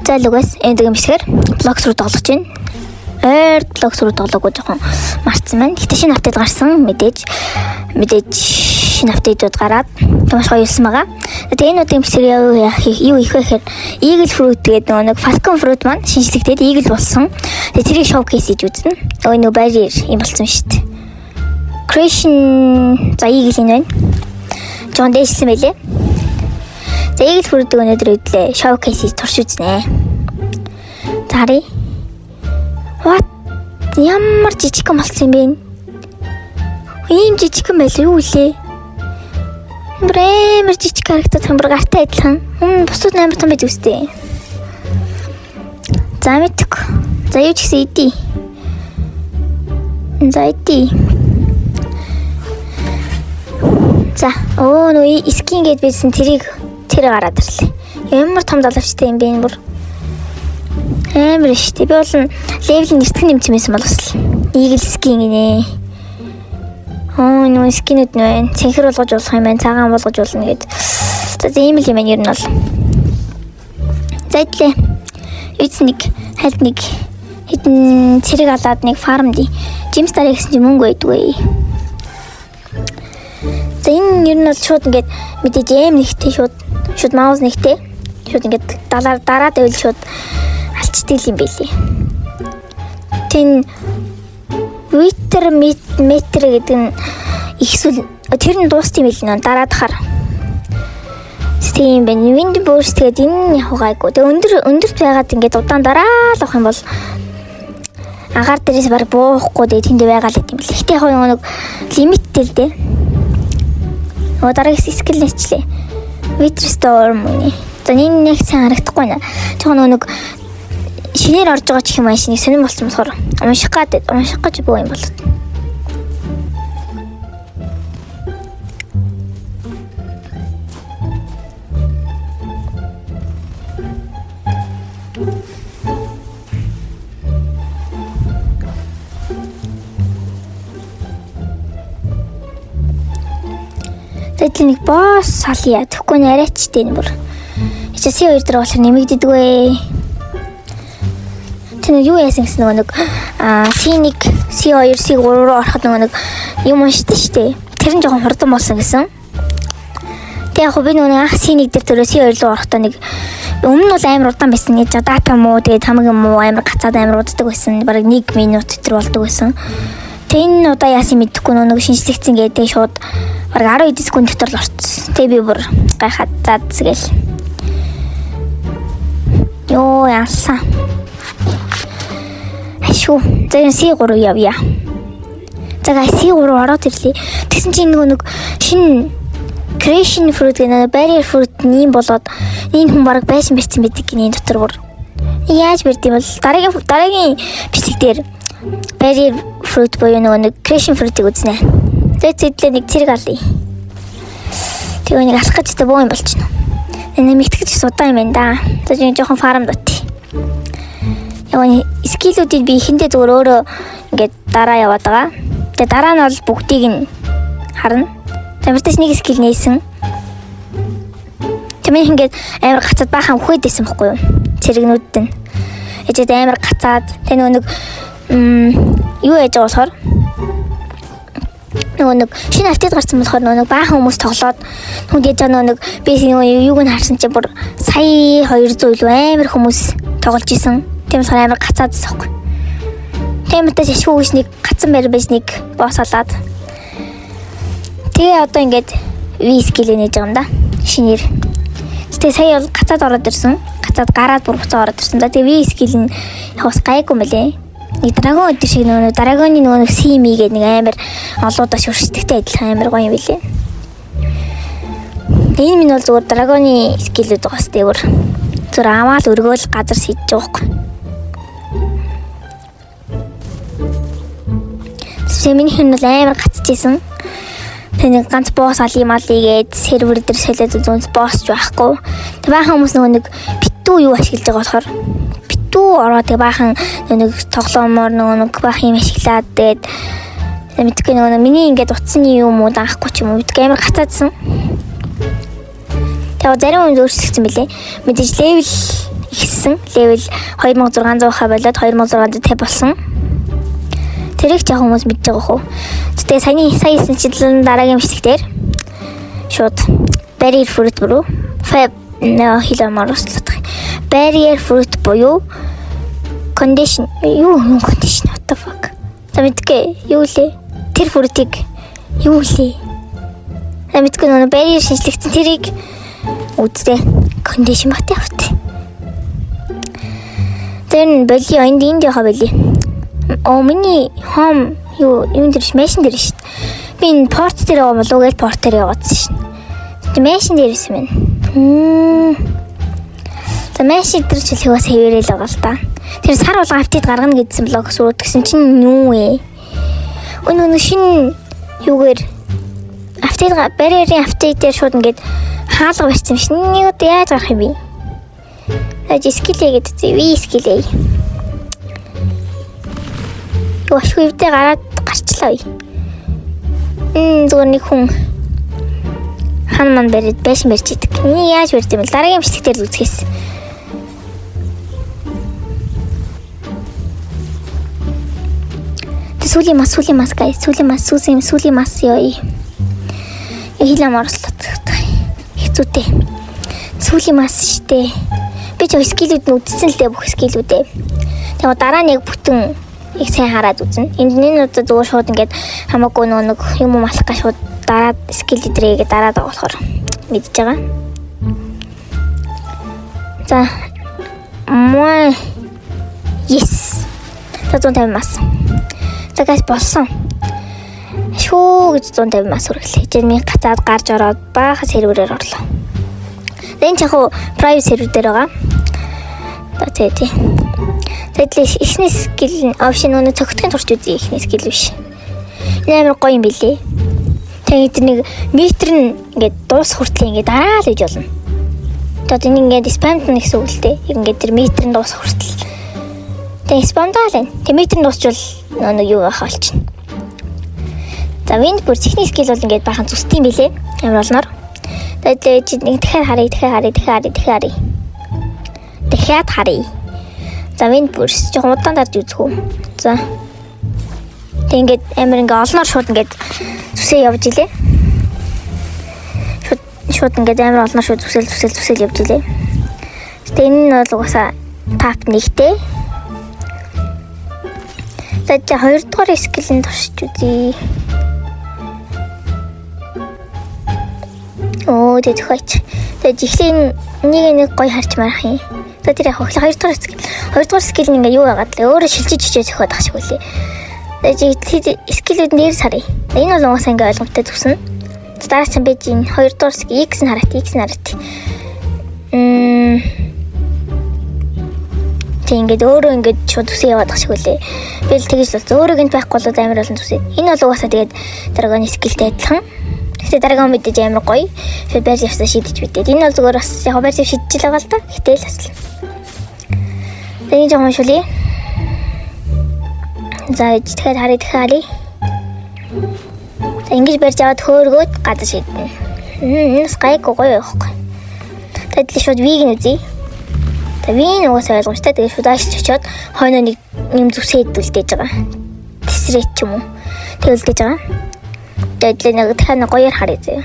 За л угаас энэ дэгэм бичлэгээр Blox руу тоглож байна. Ойр Blox руу тоглоогүй жоохон марцсан байна. Гэтэ шинэ update гарсан мэдээж шинэ update ууд гараад маш гоё юусан байгаа. Тэгээ энэ удаагийн бичлэгээр юу их вэ гэхээр Eagle Fruit гэдэг нөгөө нэг Falcon Fruit маань шинжлэхдээ Eagle болсон. Тэгээ тэрийг showcase хийж үзнэ. Ой нөгөө barrier юм болсон шүү дээ. Creation за Eagle энэ байна. Жоон дээшлсэн байлээ. За Eagle Fruit-ийг өнөөдөр өдлөө showcase хийж турш үзнэ. За харъя. What? Ямар жижигхэн болсон юм бэ энэ? Ийм жижигхэн байлаа юу үлээ? Бүр амар жижиг харагдаад бүр гартай адилхан. Бусдад амар том байдаг үстэй. За мэдгүй. За юу ч гэсэн идий. За идий. За нөгөө skin гээд байсан тэрийг тэр гараад ирлээ. Ямар том залуучтай юм бэ энэ бүр. Амар шүү дээ. Би бол level нэртгэн нэмсэн байсан бол бас л. Eagle skin гинэ. Оо нөгөө skin үүд нь байна. Цэнхэр болгож болох юм байна. Цагаан болгож болно гэд. За ийм л юм байна ер нь бол. За идлээ. Үйц нэг хальт нэг хэдэн цэрэг алаад нэг farm ди. Gemstar гэсэн чи мөнгө байдгүй. За энэ ер нь бол шууд ингээд мэдээж эм нэгтэй шууд mouse нэгтэй шууд ингээд далаар дараад байвал шууд алчдаг юм билий. Тэн Wither meter гэдэг нь их сүл тэр нь дуустсан юм билий нөө дараад хар. Тийм байна. Wind burst гэдэг энэ яг гайгүй. Тэгээ өндөрт байгаад ингээд удаан дараал авах юм бол агаар дээрээс баг буухгүй тэгээ тэнд байгаа л гэм билий. Гэтэ яг нэг лимиттэй л дээ. Нөгөө дараагийн skill нэчлээ. Wither Storm үний. За энэ нэг сайн харагдахгүй байна. Жохон нэг шинээр орж байгаа ч юм аа шинийг сонирн болсон болохоор унших гэж бөө юм болоод. Тэгээд нэг boss салъя. Тэгэхгүй нь арайчтай энэ бүр. Чи C2 дээр болохоор нэмэгддэггүй. Тэр нэг юу яасан гэсэн нөгөө нэг C1, C2, C3 руу ороход нөгөө нэг юм уншдаг штэ. Тэр нь жоохон хурдан болсон гэсэн. Тэг яг би нөгөө анх C1 дээр төрөө C2 руу орохдоо нэг өмнө нь бол амар удаан байсан. Нэг data муу тэгээд хамгийн муу амар гацаад амар уддаг байсан. Бараг 1 минут тэр болдог байсан. Тэг энэ удаа яасан мэдэхгүй нөгөө шинжлэгдсэн гэдэг шууд бараг 10 секунд дотор л орсон. Тэг би бүр гайхаад заад згээл. Йоо яасан. Ашгүй. За энэ C3 явъя. За guys C3 ороод ирлээ. Тэгсэн чинь нөгөө нэг шинэ creation fruit гэх нэг barrier fruit нэм болоод энэ хүн бараг байшин барьсан байдаг гинэ энэ дотор бүр. Яаж барьд юм бол дараагийн бичлэг дээр barrier fruit буюу нөгөө нэг creation fruit-ыг үзнэ. За зэдлээ нэг цэрэг алъя. Тэгээ нэг алах гэж та боо юм болчихно. Нэмэгдэх гэж удаан юм байна да. За жоохон farm дот. Яг skill үүдийг би эхэндээ зүгээр өөрөө ингээд дараа яваад байгаа. Тэгээ дараа нь бол бүгдийг нь харна. За мэртэс нэг skill нээсэн. Тэмээ ингээд амар гацаад баахан үхээд байсан бохгүй юу? Цэрэгнүүд нь. Ээжээд амар гацаад тэ нөгөө нэг юу яаж байгаа болохоор нөгөө нэг шинэ update гарсан болохоор нөгөө нэг баахан хүмүүс тоглоод хүнд яаж байгаа нөгөө нэг би нөгөө юуг нь харсан чинь бүр сая 200 илүү амар хүмүүс тоглож исэн. Тийм болохоор амар гацаадсан байхгүй. Тийм мэтээс ашгүй гэж нэг гацсан байр байж нэг boss алаад. Тэгээ одоо ингээд V skill нээж байгаа юм да. Шинээр. Тэгээ сая бол гацаад ороод ирсэн. Гацаад гараад бүр буцаа ороод ирсэн. За тэгээ V skill нь яг бас гайгүй мөлий. Нэг dragon өдөр шиг нөгөө dragon ы нөгөө нэг сими гэдэг нэг амар олоодоо шүршдэгтэй адилхан амар гоё юм билээ. Энэ минь бол зүгээр dragon ы skill үүд байгаа сте бүр. Зүгээр аваал өргөөл газар сийдэж байгаа байхгүй. Тэгээ миний хэн бол амар гацчихсэн. Тэгээ нэг ганц boss аль юм аль гээд сервер дээр солиод үзүүнс boss ч байхгүй. Тэгээ баахан хүмүүс нөгөө нэг битүү юу ашиглаж байгаа болохоор битүү ороо тэгээ баахан нэг тоглоомоор нөгөө нэг баахан юм ашиглаад тэгээд мэдгүй нөгөө миний ингээд утасны юм уу даахгүй ч юм уу мэдгүй амар гацаадсан. Тэгээ зарим хүмүүс өөрчлөгдсөн билээ. Мэдээж level ихсэн. Level 2600 хаа болоод 2650 болсон. Тэрийг ч яг хүмүүс мэдж байгаа хөө. Тэгээ саяны сая хийсэн чинь дараагийн бичлэг дээр шууд barrier fruit буюу fab нөө хил амаар услах. Barrier fruit буюу condition юу юм, condition, what the fuck. За, мэдгүй, юу лээ? Тэр fruit ыг юу лээ? За, мэдгүй, нөгөө barrier шинжлэгдсэн тэрийг үзтээ. Condition бат явт. Тэр нь боли, энд энд яха боли. Оо, миний home юу юм дээр ш, mansion дээр шүү дээ. Би энэ port дээр байгаа болов уу гэж port дээр яваадсан шин. Тэр mansion дээр ирсэн байна. За, mansion дээр ч л бас хэвээрэл байгаа л та. Тэр сар болгон update гаргана гэдсэн Blox Fruit гэсэн чинь юу вэ? Өнөө нөө шинэ юугээр update, barrier ын update дээр шууд ингээд хаалга барьсан юм шин. Нэг одоо яаж гарах юм бэ? За, skill ээ гэдэг. Ви skill ээ. Юу ашгүй эвдээ гараад гарчлаа. Зүгээр нэг хүн хан ман бариад байшин барьж идэг. Энийг яаж барьд юм бэ? Дараагийн бичлэг дээр л үзэхээс. Тэг сүүлийн мас, сүүлийн мас, guys, сүүлийн мас, сүүлийн сүүлийн мас ёо. Хил амар ослоод. Хэцүүтэй. Сүүлийн мас штэ. Би ч skill үүд нь үзсэн л дээ, бүх skill үүдээ. Тэгээ дараа нь яг бүтэн их сайн хараад үзнэ. Энд энэ удаа зүгээр шууд ингээд хамаагүй нөө нэг юм юм алах га шууд дараад skill дээрээ дараад байгаа болохоор мэдж байгаа. За, мой, yes. За, 150 мас. За guys, болсон. Шүү гэж 150 мас хүргэлээ. Жин гацаад гарч ороод баахан серверээр орлоо. Энэ ч яг хуу private server дээр байгаа. За, тий тий. Тэгээд эхний skill option өнөө цогтгийн турч үзье, эхний skill биш. Энэ амар гоё юм билээ. Тэгээд тэр нэг метр нь ингээд дуус хүртэл ингээд дараа л гэж болно. Тэгээд энэ ингээд spam д гэсэн үг л дээ. Ингээд тэр метр нь дуус хүртэл. Тэгээд spam даа л байна. Тэгээд метр нь дуусчвал нэг юу байх болчихно. За, wind бүр техник skill бол ингээд бахан зүсдэм билээ. Амар олноор. Тэгээд чи нэг дахиад харъя, дахиад харъя, дахиад харъя, дахиад харъя. Дахиад харъя. За, wind burst жоохон удаан дарж үзэх үү. За. Тэг ингээд амар ингээ олноор шууд ингээд зүсээ явж илээ. Шууд шууд ингээд амар олноор шууд зүсэл зүсэл зүсэл явж илээ. Гэтэ энэ нь бол угаасаа top нэгтэй. За, чи хоёрдугаар skill ийг туршиж үзье. Оо, тэг зөхөйч. Тэгээ жихлийн нэг нэг гоё харж марах юм. За, тэр яг хөхлө хоёрдугаар skill. Хоёрдугаар skill нь ингээ юу байгаад л өөрөө шилжиж чичээ зөхиод ах шиг үлээ. Тэгээ skill үүд нэр сарыг. Энэ бол угаасаа ингээ ойлгомжтой зүснэ. Дараа чинь би энэ хоёрдугаар skill X нь хараад, X нь хараад. Тэг ингээд өөрөө ингээд шууд зүсээ яваад ах шиг үлээ. Би л тэгж л өөрөө гинт байхгүй бол амар олон зүсээ. Энэ бол угаасаа тэгээд дараагийн skill тэй адилхан. Гэтэ дараагийн мэдээж амар гоё. Тэгэхээр барьж явсаа шийдэж мэдээд. Энэ бол зүгээр бас яг барьж шийдэж л байгаа л та. Гэтэ л бас л. Тэгээ жоохон уншуулъя. За, тэгэхээр харъя, дахиад харъя. За, ингэж барьж аваад хөөргөөд газар шийднэ. Энэ бас гайгүй гоё байхгүй. Тэгээд л шууд V-г нь үзье. За, V нь угаасаа ойлгомжтой. Тэгээд шууд ааш очиод хойноо нэг юм зүсээд үлдээж байгаа. Тэсрээд ч юм уу. Тэг үлдээж байгаа. Тэгээд л нэг дахиад нэг гоёор харъя заяа.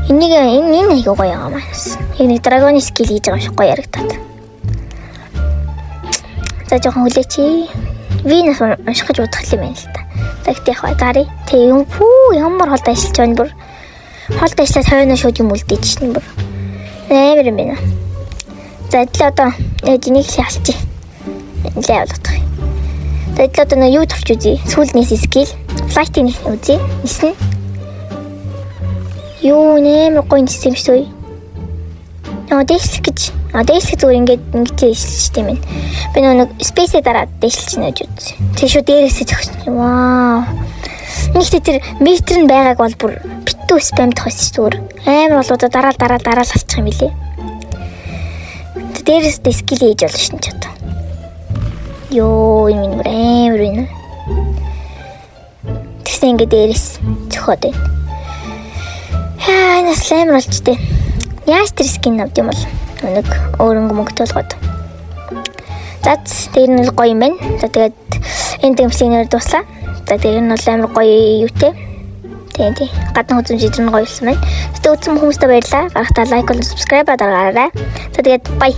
Энийг энэ энэ айгуу гоё байгаа маань. Яг нэг dragon skill хийж байгаа юм шиг гоё ярагдаад. За, жоохон хүлээч. V-наас унших гэж бодох юм байна л та. За, гэтээ яг зарыг. Тэг юм пүү, ямар холд ажиллаж байна бүр. Холд ажиллаад хойноо шууд юм үлдээж шин бүр. Амар юм байна. За, адил одоо яг энийг шалчих. Нэлээ явуулах. За, адил одоо нөө юу турч үзье. Сүүл нэс skill. Flight-ийг үзье. Нисэн. Юу нэмэр гоё нисэн юм шүү. Яа, дээшлэх гэж. А, дээшлэх зүгээр ингээд ингэж дээшлэж тийм ээ. Би нөгөө нэг space-ээ дараад дээшлж нэ гэж үзсэн. Тэг шүү дээрээсээ зогссон. Вау. Нэгтээ тэр метр нь байгааг бол бүр битүү spam дах байсан шүү зүгээр. Амар болоо дараал дараал дараал алчих юм билээ. Тэг дээрээс skill хийж болно шин ч одоо. Йоо, энэ минь бүр амар байна. Тэгсэн ингээд дээрээс зөхиод байна. Яа, энэ бас амар болж тээ. Яаж тэр skin авд юм бол? Нэг өөр өнгө мөнгөтэй болгоод. За, тэр нь бол гоё юм байна. За, тэгээд энэ дэмсгийнээр дуслаа. За, тэр нь бол амар гоё юутэй. Тийм. Гадна үзэмж эдэр нь гоё болсон байна. Тэгээд үзсэн хүмүүстээ баярлалаа. Гарахтаа like болон subscribe дараарай. За, тэгээд bye.